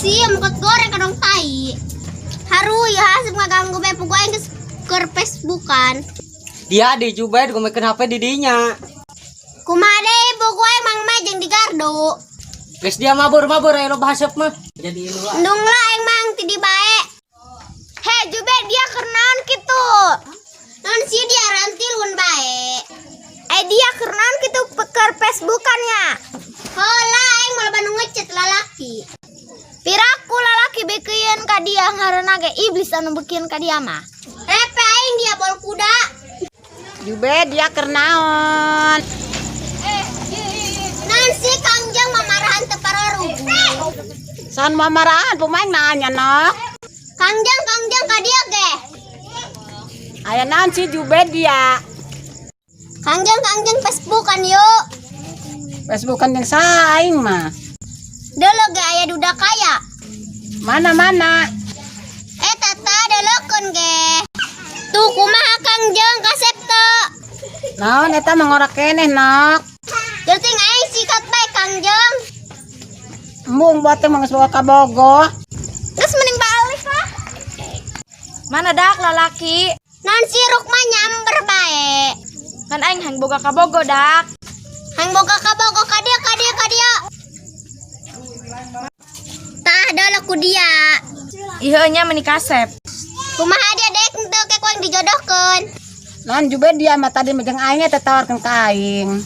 Sih, mukot goreng kadang tai. Haru ya haseup ngaganggu bae, puguh aing geus keur Facebookan. Dia di Jubaid gomekeun HP di dinya. Kumaha deui, puguh aing Mang Mei jeung di gardu. Geus dia mabur-mabur aya loba haseup mah. Jadi lu. Endung lah aing mang ti di bae. He Jube, dia keur naon kitu? Naon sih, dia rantilun bae. Eh, dia keur naon kitu keur Facebookan ya? Heula aing malah nu ngechat lalaki. Piraku lalaki beukeun ka dia, ngaranna ge iblis anu beukeun ka dia mah. Repe aing dia bol kuda. Jube, dia keur naon? Naon sih, Kangjeng mamarahan teu pararugu. San mamarahan, pemain nanya nok. Kangjeng, Kangjeng, ka dia ge. Aya naon sih, Jube dia? Kangjeng, Kangjeng, Facebookan yuk. Facebookan yang saing mah. Deuleu ge aya duda kaya. Mana mana? Eh, tata deulekeun ge. Tuh, kumaha Kangjeng, kasep teu? Naon eta mangora keneh nok. Geuting aing sikat bae, Kangjeng. Embung buat teh mah geus bawa kabogoh. Geus mending balik lah. Mana dak lalaki? Naon sih, Rukma nyamber bae. Kan aing hayang boga kabogoh dak. Hayang boga kabogoh, ka dieu, ka dieu, ka dieu. Tah, deuleu ku dia. Ieu nya meni kasep. Kumaha dia, dek teu ke ku aing dijodohkeun? Naon Jube dia mah tadi mah jeung aing teh tawarkeun ka aing.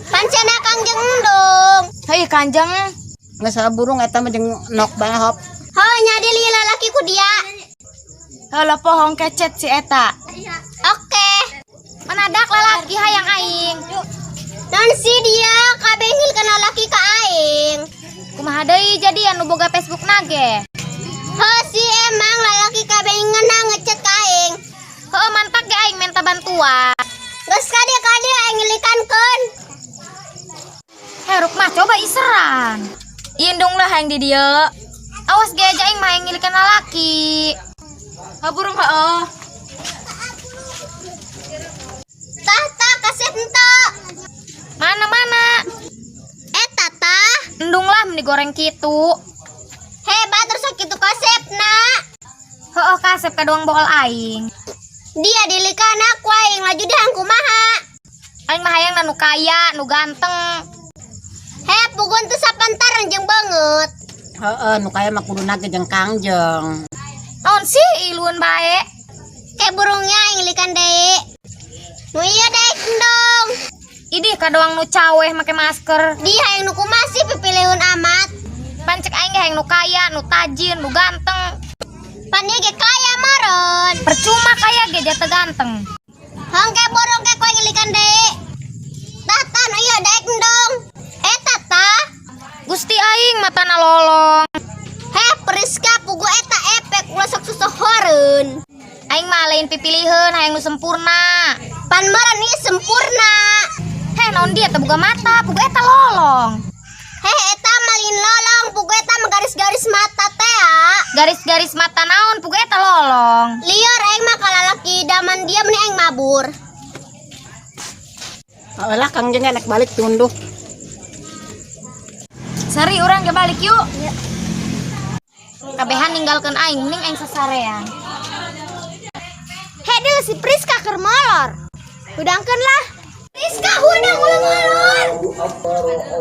Pancena Kangjeng endung. Hei Kanjeng. Geus burung eta mah jeung nok bae hop. Heuh nya dili lalaki ku dia. Heula pohong kecet si eta. Oke. Mana dak lalaki hayang aing? Naon sih, dia kabeh ngilkeun lalaki ka aing. Kumaha deui jadi anu boga Facebook nage? Heuh sih, emang lalaki kabeh ngeunah ngechat ka aing. Heuh, mantak ge aing minta bantuan. Geus ka dieu, ka dieu, aing ngilikankeun. Hei Rukmah, coba iseran. Indung lah hayang di dieu. Awas ge aja aing mah hayang ngilikan lalaki. Ha burung heuh. Tah, tah, kasep henteu? Mana mana? Eh, tata. Endung lah meni goreng kitu. Hebat terus kitu kasepna. Heuh, kasep kadoang bokol aing. Dia dilikan aku aing laju dia kumaha. Aing mah hayang nu kaya, nu ganteng. He puguh teu sapantaran jeung beungeut. Heeh, nu kaya mah kudu ge jeung Kangjeng. Naon sih, iluan bae. Kayak burungnya aing ngilikan deui. Nu ieu daek endong. Idih, kadoang nu caweh make masker. Dia hayang nu kumaha sih, pipilihun amat. Pancek aing ge hayang nu kaya, nu tajir, nu ganteng. Pan ieu ge kaya meureun. Percuma kaya ge jatuh ganteng. Hangke burung ke ku ngilikan deui. Tah, tah, nu ieu daek endong. Eh, tata. Gusti aing matana lolong. He Priska, puguh eta efek ulah sok susohoreun. Aing mah lain pipiliheun, hayang nu sempurna. Pan meureun ieu sempurna. Heh, naon dia teu boga mata, puguh eta lolong. Heh, eta malin lolong, puguh eta mah garis-garis mata teh ya. Garis-garis mata naon, puguh eta lolong. Liar aing mah ka lalaki idaman dia mending aing mabur. Heeh lah, Kangjeng enak balik tunduh. Sari, urang ge balik yuk. Kabehan ninggalkeun aing, mending aing sasarean. Heh, deuleu si Priska keur molor. Hudangkeun lah. Priska hudang, ulah molor.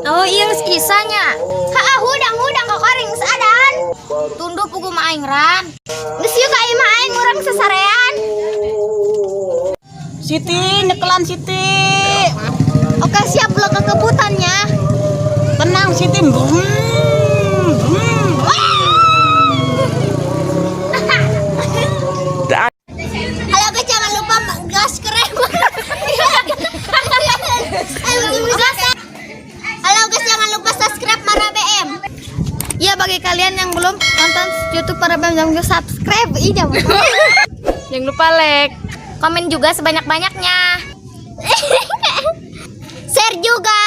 Oh iya, geus isanya. Heeh, hudang, hudang kokoring geus adan. Tunduh puguh mah aing ran. Geus yuk ka imah aing, urang sasarean. Siti, nyekelan Siti. Oke siap, lo kekebutannya. Tenang Siti. Brum, brum. Halo guys, jangan lupa gas krem. Ayo, tunggu selesai. Halo guys, jangan lupa subscribe Mara BM. Ya, bagi kalian yang belum nonton YouTube Mara BM, jangan lupa subscribe. Ih, jangan lupa. Jangan lupa like, komen juga sebanyak-banyaknya. Share juga.